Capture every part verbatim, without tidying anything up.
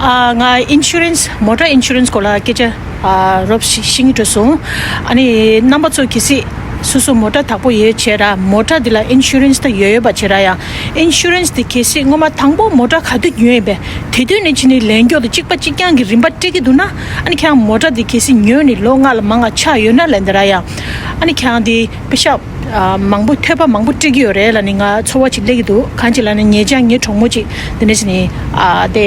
ཨ། ང་ཨིན་ཤུ་རན་སི་མོ་ཊ་ཨིན་ཤུ་རན་སི་སྐོར་ལ་སྐད་ཆ་ཨ་རོབ་ཤི་ཤིང་འགྲོ་སོང་། ཨ་ནི་རྣམ་པ་ཚོ་གལ་སྲིད་སོ་སོ་མོ་ཊ་དག་པོ་ཡོད་བྱས་ར་མོ་ཊ་འདི་ལ་ཨིན་ཤུ་རན་སི་ད་ཡོད་ཡོད་པ་བྱས་ར་ཡང་ཨིན་ཤུ་རན་སི་དེ་གལ་སྲིད་སྔོན་མ་དང་པོ་མོ་ཊ་ག་དུས་ཉོས་ཡིན་པས་དེ་དུས་ནས་ཕྱིན་ནས་ལེན་མགྱོགས་དང་གཅིག་པ་གཅིག་རྐྱང་གི་རིན་པ་སྤྲད་ཀྱི་འདུག་ན། ཨ་ནི་ཁྱེད་རང་མོ་ཊ་འདི་གལ་སྲིད་ཉོས་ནས་ལོ་ལྔ་ལ་མང་ང་ཆགས་ཡོད་ན་ལེན་འདི་ར་ཡང་ཨ་ནི་ཁྱེད་རང་འདི་པེ་ཤག་ཨ། མང་པོ་ཐོས་པ་མང་པོ་སྤྲད་ཀྱི་ཡོད་རེད་ལ་ནི་ང་ཚོར་བ་ཅིག་སླེབས་ཀྱི་འདུག་གང་ཅི་ལ་ནི་ཉེ་ཆར་ངའི་གྲོགས་མོ་ཅིག་དེ་ནས་ནི་ཨ་དེ་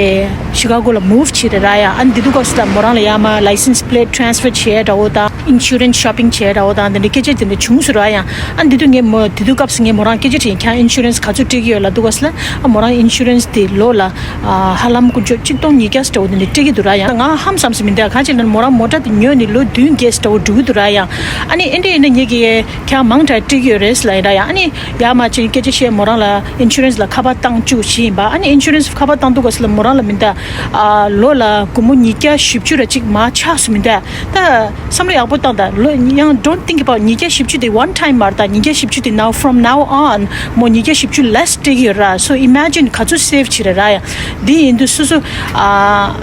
ཤི་ཀ་གོ་ལ་མུབ་བྱས་རེད་ར་ཡ། ཨ་ནི་འདི་དུས་སྐབས་སུ་ད་མོ་རང་ལ་ཡ་མ་license plate transfer་བྱས་འདྲ་བོ་དང་insurance shopping་བྱས་འདྲ་བོ་དང་དེ་འདྲ་སྐད་ཆ་དེ་འདྲ་བྱུང་སོང་ར་ཡ། ཨ་ནི་འདི་དུས་ངས་མོ་དེ་དུས་སྐབས་སུ་ངས་མོ་རང་སྐད་ཆ་དྲིས། ཁྱེད་insurance་ག་ཚོད་སྤྲད་ཀྱི་ཡོད་ལབ་དུས་སྐབས་སུ་ལ་ཨ་མོ་རང་insurance་དེ་ལོ་ལ་ཨ་ཧ་ལམ་ཀུན་སྤྱོད་གཅིག་སྟོང་ཉིས་བརྒྱ་འདྲ་བོ་དེ་འདྲ་སྤྲད་ཀྱི་འདུག་ར་ཡ། ང་ཧམ་བསམ་སོང་མི་འདུག་གང་ཅི་ལ་ནི་མོ་རང་མོ་ཊ་དེ་ཉོས་ནས་ལོ་བདུན་བརྒྱད་འདྲ་བོ་འགྲོ་གི་འདུག་ར་ཡ། ཨ་ནི་ཨེ་འདྲ་ཡིན་ན་ངེད་ཀྱི་ཁྱེད་མང་དྲགས་སྤྲད་ཀྱི་ཡོད་རེད་ལབ་ཡིན་ར་ཡ། ཨ་ནི་ཡར་མར་ཅིག་སྐད་ཆ་བཤད། མོ་རང་ལ་insurance་ལ་ཁ་པར་བཏང་བཅུག་ཞིག་ཡིན་པ། ཨ་ནི་insurance་ཁ་པར་བཏང་དུས་སྐབས་སུ་ལ་མོ་རང་ལ་མི་འདའ་ཨ་ལོ་ལ་སྒོར་མོ་ཉིས་བརྒྱ་བཞི་བཅུ་ར་ཅིག་མར་ཆག་སོང་མི་འདའ། ད་བསམ་བློ་ཡག་པོ་བཏང་ད་ལོ་ཡང་don't think about ཉིས་བརྒྱ་བཞི་བཅུ་དེ་one time་མ་རེད། ད་ཉིས་བརྒྱ་བཞི་བཅུ་དེ་now from now on་མོ་ཉིས་བརྒྱ་བཞི་བཅུ་less་སྤྲད་ཀྱི་ཡོད་ར། so imagine་ག་ཚོད་save་བྱེད་རེད་ར་ཡ། འདི་ཡིན་དུས་སོ་སོ་ཨ་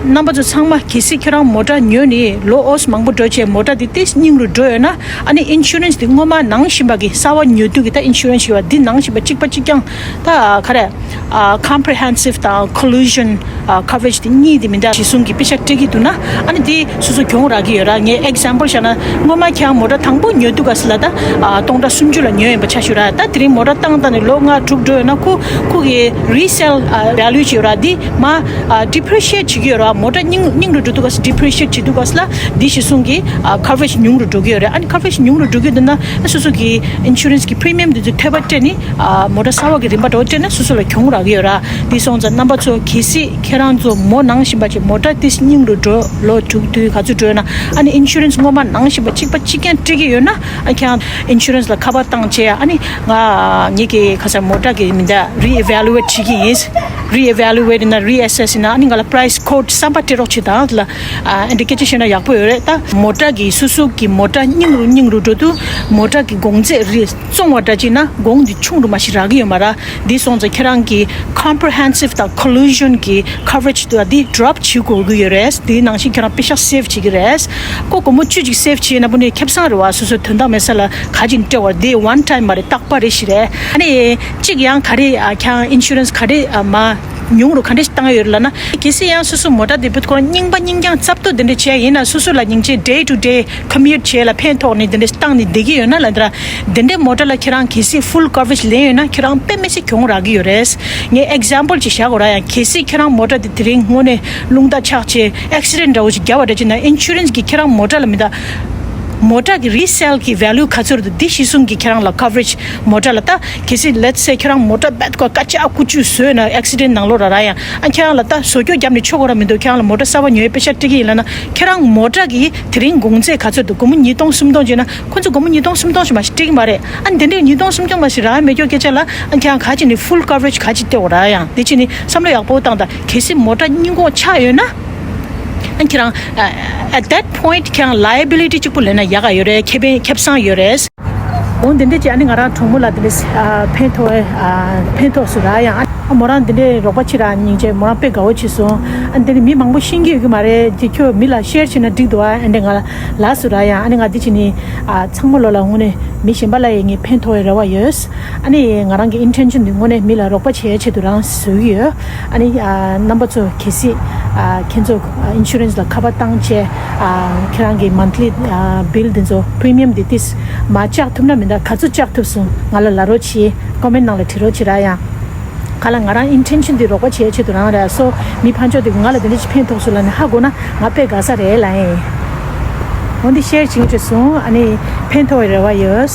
རྣམ་པ་ཚོ་ཚང་མ་གལ་སྲིད་ཁྱེད་རང་མོ་ཊ་ཉོས་ནས་ལོ་ཨོས་མང་པོ་འགྲོ་བྱས་མོ་ཊ་འདི་ཏིས་སྙིང་རུ་འགྲོ་ཡོད་ན། ཨ་ནི་insurance་དེ་སྔོན་མ་ནང་བཞིན་པ་གི་གསར་བ་ཉོ་དུས་ཀྱི་ད་insurance་ཡོད་པ་འདི་ནང་བཞིན་པ་གཅིག་པ་གཅིག་རྐྱང་ད་ག་རེ་ཨ་comprehensive་དང་collision་ཨ་coverage་དེ་གཉིས་དེ་མི་འདྲ་གཞི་བཟུང་གི་པེ་ཤག་སྤྲད་ཀྱི་འདུག་ན། ཨ་ནི་དེ་སོ་སོ་གྱོང་རག་གི་ཡོད་ར། ངས་example་བཞག་ན་སྔོན་མ་ཁྱེད་རང་མོ་ཊ་དང་པོ་ཉོ་དུས་སྐབས་སུ་ལ་ད་ཨ་སྟོང་ཕྲག་སུམ་ཅུ་ལ་ཉོས་ཡིན་པ་ཆ་བཞག་ར། ད་དེ་རིང་མོ་ཊ་བཏང་བཏང་ནས་ལོ་ལྔ་དྲུག་འགྲོ་ཡོད་ན་ཁོ་ཁོ་གི་resale་ཨ་value་ཅིག་ཡོད་ར། འདི་མ་ཨ་depreciate་བྱེད་ཀྱི་ཡོད་ར། མོ་ཊ་སྙིང་སྙིང་རུ་འགྲོ་དུས་སྐབས་སུ་depreciate་བྱེད་དུས་སྐབས་སུ་ལ་འདི་གཞི་བཟུང་གི་ཨ་coverage་ཉུང་རུ་འགྲོ་གི་ཡོད་རེད། ཨ་ནི་coverage་ཉུང་རུ་འགྲོ་གི་ཡོད་འདུག་ན་སོ་སོ་གི་insurance་གི་premium་འདི་ཚོ་ཐོལ་པ་སྤྲད་ནས་ཨ་མོ་ཊ་གསར་བ་གི་རིན་པ་འདྲ་བོ་སྤྲད་ན་སོ་སོ་ལ་གྱོང་རག་གི་ཡོད་ར། འདི་སོང་ཙང་རྣམ་པ་ཚོ་གལ་སྲིད་ཁྱེད་རང་ཚོ་མོ་ནང་བཞིན་པ་ཅིག་མོ་ཊ་ཏིས་སྙིང་རུ་འགྲོ་ལོ་དྲུག་བདུན་ག་ཚོད་འགྲོ་ཡོད་ན། ཨ་ནི་insurance་སྔོན་མ་ནང་བཞིན་པ་གཅིག་པ་གཅིག་རྐྱང་སྤྲད་ཀྱི་ཡོད་ན། ཨ་ཁྱེད་རང་insurance་ལ་ཁ་པར་བཏང་བྱས། ཨ་ནི་ང་ངེད་ཀྱི་ཁ་སང་མོ་ཊ་གི་མི་འདའ་re-evaluate་བྱེད་ཀྱི་ཡིན། re-evaluate་ཡིན་ན་reassess་ཡིན་ན་ཨ་ནི་ང་ལ་price quote་གསར་པ་སྤྲད་རོགས་བྱེད་དང་ལ། ཨ་འདི་སྐད་ཆ་བཤད་ན་ཡག་པོ་ཡོད་རེད། ད་མོ་ཊ་གི་སོ་སོ་གི་མོ་ཊ་སྙིང་རུ་སྙིང་རུ་འགྲོ་དུས་མོ་ཊ་གི་གོང་ཚད་རེ་བཙོང་བ་འདྲ་ཅིག་ན་གོང་འདི་ཆུང་རུ་མ་ཞིག་རག་གི་ཡོད་མ་ར། འདི་སོང་ཙང་ཁྱེད་རང་གི་comprehensive་དང་collision་གི་coverage་དུ་འདི་drop་བྱེད་དགོས་ཀྱི་ཡོད་རེད། འདི་ནང་བཞིན་ཁྱེད་རང་པེ་ཤག་save་བྱེད་ཀྱི་རེད། ཁོ་སྒོར་མོ་བཅུ་ཅིག་save་བྱས་ན་པོ་ནི་ཁེ་བཟང་རེད་བ། སོ་སོའི་དོན་དག་མེད་ས་ལ་ག་ཅིག་སྤྲད་བར་འདི་one time་མ་རེད། རྟག་པ་རེད་ཞིག་རེད། ཨ་ནི་གཅིག་ཡང་ག་རེ་ཨ་ཁྱེད་རང་insurance་ག་རེ་ཨ་མ་ཉུང་རུ་ག་འདྲས་བཏང་ཡོད་ལབ་ན། གལ་སྲིད་ཡང་སོ་སོ་མོ་ཊ་དེ་བུད་ཁོ་རང་རྙིང་པ་རྙིང་རྐྱང་རྩབ་ཏོ་དེ་འདྲས་བྱས་ཡིན་ན་སོ་སོ་ལ་སྙིང་རྗེ་day to day commute་བྱས་ལ་ཕན་ཐོགས་ནས་དེ་འདྲས་བཏང་ནས་བསྡད་ཀྱི་ཡོད་ན་ལབ་འདྲ། དེ་འདྲས་མོ་ཊ་ལ་ཁྱེད་རང་གལ་སྲིད་full coverage་ལེན་ཡོད་ན་ཁྱེད་རང་དཔེ་མི་སྲིད་གྱོང་རག་གི་ཡོད་རེད། ངས་example་ཅིག་བཞག་གོ་ར་ཡང་། གལ་སྲིད་ཁྱེད་རང་མོ་ཊ་དེ་དེ་རིང་དངོས་གནས་རླུང་རྟ་ཆག་བྱས་accident་འདྲ་བོ་ཞིག་བརྒྱབ་པ་འདྲ་བྱས་ན་insurance་གིས་ཁྱེད་རང་མོ་ཊ་ལ་མི་ད། མོ་ཊ་གི་resale་གི་value་ག་ཚོད་རེད་འདུག་འདི་གཞི་བཟུང་གིས་ཁྱེད་རང་ལ་coverage་མོ་ཊ་ལ་ད། གལ་སྲིད་let's say་ཁྱེད་རང་མོ་ཊ་རྦད་ཀོ་ཀ་ཅག་ཀུ་ཅུ་བཟོས་ན་accident་ནང་ལོགས་ར་ར་ཡང་ཨ་ཁྱེད་རང་ལ་ད་བཟོ་སྐྱོ་བརྒྱབ་ནས་ཆོག་གོ་ར་མི་འདུག་ཁྱེད་རང་ལ་མོ་ཊ་གསར་པ་ཉོས་པེ་ཤ་སྤྲད་ཀྱི་ཡིན་ལབ་ན་ཁྱེད་རང་མོ་ཊ་གི་དེ་རིང་གོང་ཚད་ག་ཚོད་འདུག་སྒོར་མོ་ཉིས་སྟོང་སུམ་སྟོང་བྱས་ན་ཁོ་ཚོ་སྒོར་མོ་ཉིས་སྟོང་སུམ་སྟོང་ཞིག་མ་ཞིག་སྤྲད་ཀྱི་མ་རེད། ཨ་འདི་འདྲའི་ཉིས་སྟོང་སུམ་སྟོང་མ་ཞིག་རག་ཡ་མེད་སྐྱོ་སྐད་ཆ་ལ་ཨ་ཁྱེད་རང་ག་ཅིག་ནས་full coverage་ག་ཅིག་སྟེར་གོ་ར་ཡང་འདི་ཅི་ནས་བསམ་བློ་ཡག་པོ་བཏང་ད། གལ་སྲིད་མོ་ཊ་རྙིང་གོང་ཆག་ཡོད་ན། ཨ་ཁྱེད་རང་ཨ་at that point་ཁྱེད་རང་liability་གཅིག་པུ་ལེན་ན་ཡག་ག་ཡོད་རེད། ཁེ་ཕན་ཁེ་བཟང་ཡོད་རེད། འོ་འདི་འདྲས་ཀྱི་ཨ་ནི་ང་རང་གྲོགས་མོ་ལ་འདི་འདྲས་ཨ་ཕན་ཐོགས་ཨ་ཕན་ཐོགས་སུ་ར་ཡང་ཨ་མོ་རང་འདི་འདྲས་རོགས་པ་བྱེད་ར་སྙིང་རྗེ་མོ་རང་དཔེ་དགའ་བོ་བྱེད་སོང་། ཨ་འདི་ནི་མི་མང་པོ་ཤེས་ཀྱི་ཡོད་ཀྱི་མ་རེད། འདི་ཁྱོད་མི་ལ་share་བྱེད་ན་འགྲིག་འདུག་ཨ་འདྲས་ང་ལ་ལ་སུ་ར་ཡང་ཨ་ནི་ང་འདི་བྱེད་ནི་ཨ་ཚང་མ་ལོ་ལ་དངོས་གནས་མི་གཞན་པ་ལ་ཡང་ངས་ཕན་ཐོགས་ཡ་རེ་བ་ཡོད། ཨ་ནི་ང་རང་གི་intention་འདི་དངོས་གནས་མི་ལ་རོགས་པ་བྱེད་ཡ་ཆེད་དུ་རང་བཟོས་ཀྱི་ཡོད། ཨ་ནི་ཨ་རྣམ་པ་ཚོ་གལ་སྲིད་ཨ་ཁྱེད་ཚོ་ཨ་insurance་ལ་ཁ་པར་བཏང་བྱས་ཨ་ཁྱེད་རང་གི་monthly་ཨ་bill་འདི་ཚོ་premium་འདི་ཏིས་མ་བཅག་ཐུབ་ན་མི་འདྲ་ག་ཚོད་བཅག་ཐུབ་སོང་ང་ལ་ལབ་རོགས་གྱིས། comment་ནང་ལ་བྲིས་རོགས་གྱིས་ར་ཡང་། ག་ལ་ང་རང་intention་འདི་རོགས་པ་བྱེད་ཆེད་དུ་རང་རེད། so་མི་ཕན་ཚུན་འདི་ང་ལ་འདི་འདྲ་ཞིག་ཕན་ཐོགས་སོང་ལབ་ནས་ཧ་གོ་ན་ང་དཔེ་དགའ་ས་རེད་ལབ་ཡིན། འོ་འདི་share་བྱེད་ཀྱི་སོང་། ཨ་ནི་ཕན་ཐོགས་རེ་བ་ཡོད།